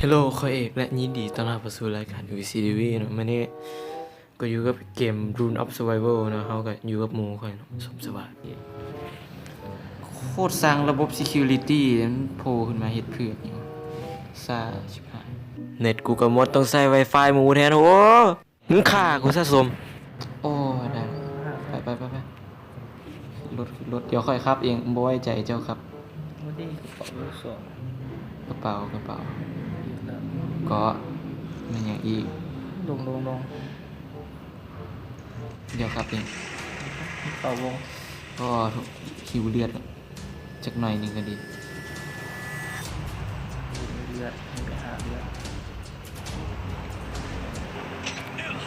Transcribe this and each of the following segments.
Hello ຂ້ອຍເອກ ແລະ ຍິນດີຕ້ອນຮັບເຂົ້າສູ່ລາຍການ ວີຊີ ທີ ວີ ເນາະ. ມື້ນີ້ກໍຢູ່ກັບເກມ Rune of Survival ເນາະ, ເຮົາກໍຢູ່ກັບໝູ່ຂ້ອຍເນາະ ສົມສະຫວາດ. ໂຄດສ້າງລະບົບ security ມັນໂຜ່ຂຶ້ນມາເຮັດເຜືອກຫຍັງ ຊ້າຊິບຫາຍ. ເນັດກູກໍໝົດ ຕ້ອງໃຊ້ Wi-Fi ໝູ່ແທນ. ໂອ້ ມຶງຂ້າກູຊະສົມ. ໂອ້ ໄດ້ ໄປ ໄປ ໄປ ໄປ. ລົດ ລົດ ດຽວຂ້ອຍຂັບເອງ ບໍ່ໄວ້ໃຈເຈົ້າຂັບ. ໂອ້ ເດ້ ກະເປົາລູກສອງ ກະເປົາ ກະເປົາ. ເກາະ ແມ່ນຫຍັງອີກ? ລົງ ລົງ ລົງ. ດຽວຂັບເອງ. ເຂົ້າວົງ. ໂອ້ ຫິວເລືອດ ຈັກໜ້ອຍໜຶ່ງກໍດີ. ເລືອດ ໄປຫາເລືອດ.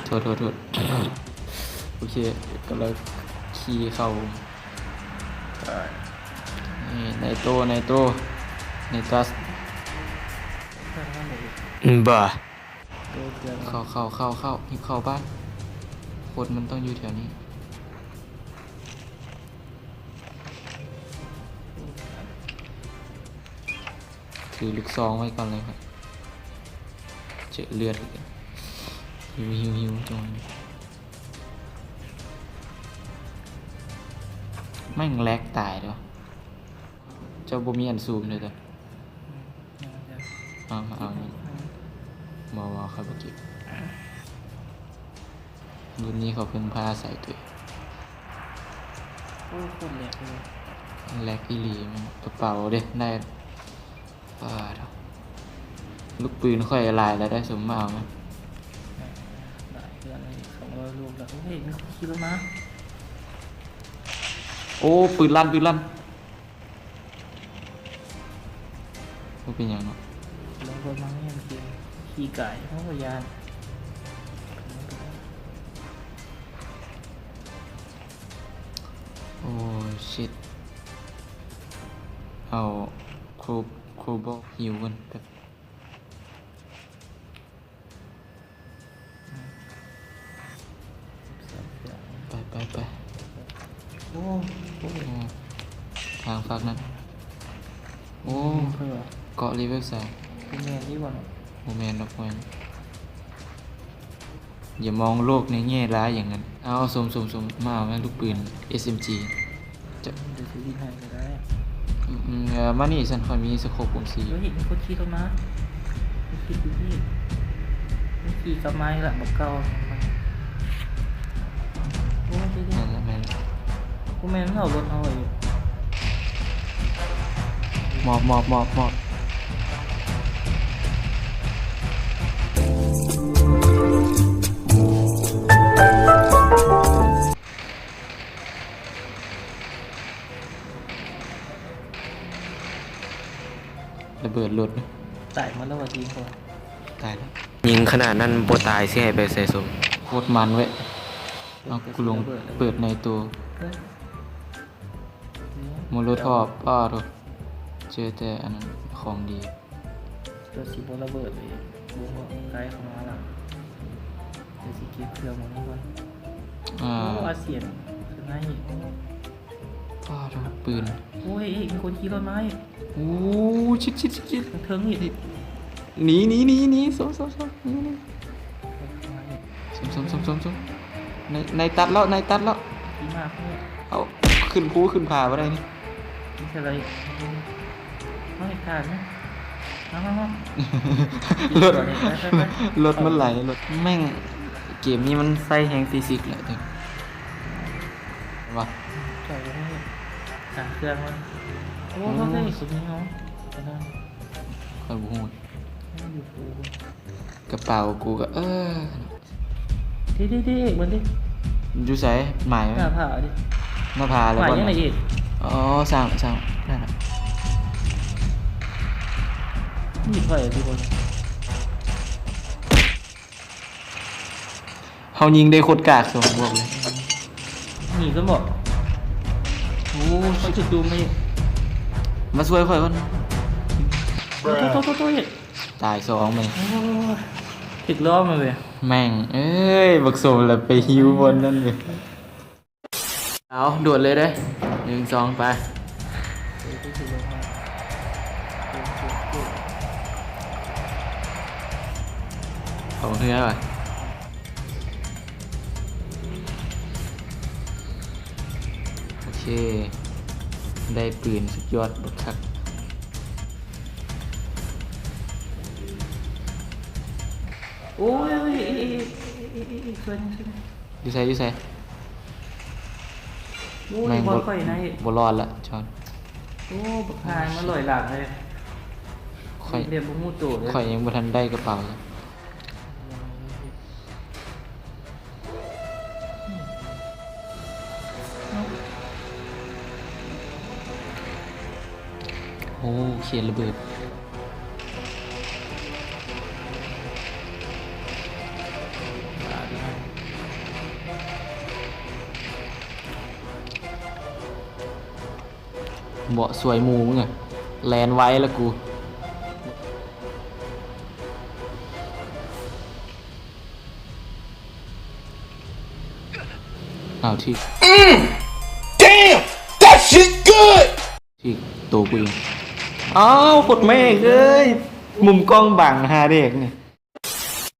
ໂທດ ໂທດ ໂທດ. ໂອເຄ ກຳລັງຂີ່ເຂົ້າ. ນີ້ ນາຍໂຕ ນາຍໂຕ ນາຍຕັສ. ເຂົ້າ ເຂົ້າ ເຂົ້າ ເຂົ້າ ຮີບເຂົ້າບ້ານ. ຄົນມັນຕ້ອງຢູ່ແຖວນີ້. ຖືລູກຊອງໄວ້ກ່ອນເລີຍ ເຈີເລືອດອີກ. ຫິວ ຫິວ ຫິວ ຈັງຫວະນີ້. ແມ່ງແລັກຕາຍເດີ້. ເຈົ້າບໍ່ມີອັນຊູມເດີ້. ອືມ ເອົາ ເອົາ ບໍ່ ບໍ່ ຂ້ອຍບໍ່ເກັບ. ລຸ້ນນີ້ເຂົາເພິ່ງພາອາໄສຕົວເອງ. ໂອ້ຍ ໂຄດແລັກເລີຍ. ແລັກອີ່ຫຼີ. ແມ່ນ ກະເປົາເດ້ ໄດ້. ປາດ ລູກປືນຂ້ອຍຫຼາຍແລ້ວໄດ໋ ສົມມາເອົາມາ. ຫຼາຍເທື່ອແລ້ວ ສອງຮ້ອຍລູກແລ້ວ. ໂອ້ຍ ມີຄົນຂີ່ລົດມາ. ໂອ້ ປືນລັ່ນ ປືນລັ່ນ. ບໍ່ເປັນຫຍັງເນາະ. ລົງລົດມາແມ່ນເກມ ຂີ່ກາຍ ເຮົາກໍຢ້ານ. ໂອ້ ຊິດ. ເອົາໂຄ ໂຄບອລຫິວກ່ອນແປັບ. ໄປ ໄປ ໄປ. ໂອ້ ໂອ້ ທາງຟາກນັ້ນ. ໂອ້ ເກາະເລເວລສາມ. ບໍ່ແມ່ນນີ້ບໍ່ເນາະ? ບໍ່ແມ່ນດອກ ບໍ່ແມ່ນ. ຢ່າມອງໂລກໃນແງ່ຮ້າຍຢ່າງນັ້ນ. ເອົາ ສົມ ສົມ ສົມ ມາເອົາແມ່ລູກປືນ ເອສເອັມຈີ. ຈະ ເດີຊິວິນໃຫ້ກໍໄດ້. ອືມ ເອີ ມານີ້ຊັ້ນ ຂ້ອຍມີສະໂຄບວົງສີ່. ເຮີ້ຍ ມີຄົນຂີ່ລົດມາ. ມີຂີ່ຢູ່ພີ້ ມີຂີ່ກັບມາອີກລະ ບັກເກົ່າ. ໂອ້ຍ ແມ່ນລະ ແມ່ນລະ. ບໍ່ແມ່ນ ມັນເອົາລົດເຮົາໄປ. ມອບ ມອບ ມອບ ມອບ. ລະເບີດລົດ. ຕາຍໝົດແລ້ວວ່າ ຍິງເຂົາ. ຕາຍແລ້ວ. ຍິງຂະໜາດນັ້ນບໍ່ຕາຍ ຊິໃຫ້ໄປໃສສົມ. ໂຄດມັນເວີຍ. ເອົາ ກູລົງເປີດໃນໂຕ. ໂມໂລທອບ ປ້າໂທ້ ເຈີແຕ່ອັນນັ້ນ ຂອງດີ. ຕົວຊິບໍ່ລະເບີດເລີຍ ວົງໃກ້ເຂົ້າມາລະ. ດຽວຊິເກັບເຄື່ອງໝົດນີ້ກ່ອນ. ອ່າ ໂອ້ ອາຊຽນ ຄືໃນ. ປ້າໂທ້ ປືນ. ໂອ້ຍ ເອີກ ມີຄົນຂີ່ລົດມາອີກ. ໂອ້ ຊິດ ຊິດ ຊິດ ຊິດ. ເທິງນີ້. ໜີ ໜີ ໜີ ໜີ. ໂຊ ໂຊ ໂຊ. ນີ້ ນີ້. ສົມ ສົມ ສົມ ສົມ ສົມ. ນາຍ ນາຍຕັດແລ້ວ ນາຍຕັດແລ້ວ. ດີມາກເລີຍ. ເອົາ ຂຶ້ນພູຂຶ້ນຜາບໍ່ໄດ້ນີ້. ມີສະໄລ. ເອົາອີກທາງນະ. ມາ ມາ ມາ. ລົດ ໄປ ໄປ ໄປ ລົດມັນໄຫຼ. ລົດ ແມ່ງ ເກມນີ້ມັນໃຊ້ແຮງຟີຊິກແຫຼະ. ວ່າ ຈອດຢູ່ນີ້ ຫາເຄື່ອງມັນ. ໂອ້ ໂອ້ ໂອ້ ຕົວນີ້ເນາະ. ຂ້ອຍບໍ່ຮູ້. ຢູ່ພູ ກະເປົາກູກໍ ເອີ ເດ້ ເດ້ ເດ້ ເບິ່ງເດ້. ຢູ່ໃສ? ໝາຍໄວ້ ໜ້າຜາເດ້. ໜ້າຜາແລ້ວ. ໝາຍຈັ່ງໃດອີກ? ອໍ ສ້າງ ສ້າງ ນັ້ນນະ. ມີໄຟຕິບໍ່? ເຮົາຍິງໄດ້ໂຄດກາກ ສົມບອກເລີຍ. ໜີຊັ້ນບໍ? ໂອ້ ຊິຖືກໂຈມໄດ້. ມາຊ່ວຍຂ້ອຍກ່ອນ. ໂຕ ໂຕ ໂຕ ໂຕ. ຕາຍສອງແມ່ນ. ໂອ້ຍ ຖືກລ້ອມເລີຍ. ແມ່ງເອີຍ ບັກສົມລະໄປຫິວບ່ອນນັ້ນເລີຍ. ເອົາ ໂດດເລີຍເດີ້. ໜຶ່ງ ສອງ ໄປ. ເອີ ຄືຊິລົງມາ. ໂອ້ ໂອ້ ໂອ້. ເອົາເຮືອວ່າ ໂອເຄ ໄດ້ປືນສຸດຍອດບັກຄັກ. ໂອ້ຍ ຊ່ວຍ ຊ່ວຍ ຢູ່ໃສ ຢູ່ໃສ? ໂອ້ຍ ແມ່ງບໍ່ ບໍ່ຄ່ອຍໄດ້ ບໍ່ລອດລະຈອນ. ໂອ້ ບັກຫາຍມາລອຍຫຼັງເລີຍ. ຂ້ອຍ ເລຍບໍ່ຮູ້ໂຕເລີຍ ຂ້ອຍຍັງບໍ່ທັນໄດ້ກະເປົາເລີຍ. ໂອ້ ເຂດລະເບີດ. ເບາະສວຍໝູມຶງອະ ແລ່ນໄວລະກູ. ອ້າວ ຖືກ. Damn! That shit good! ຖືກໂຕກູອີກ. ອ້າວ ໂຄດແມ່ເອີຍ ມຸມກ້ອງບັງຫາເດັກນີ້.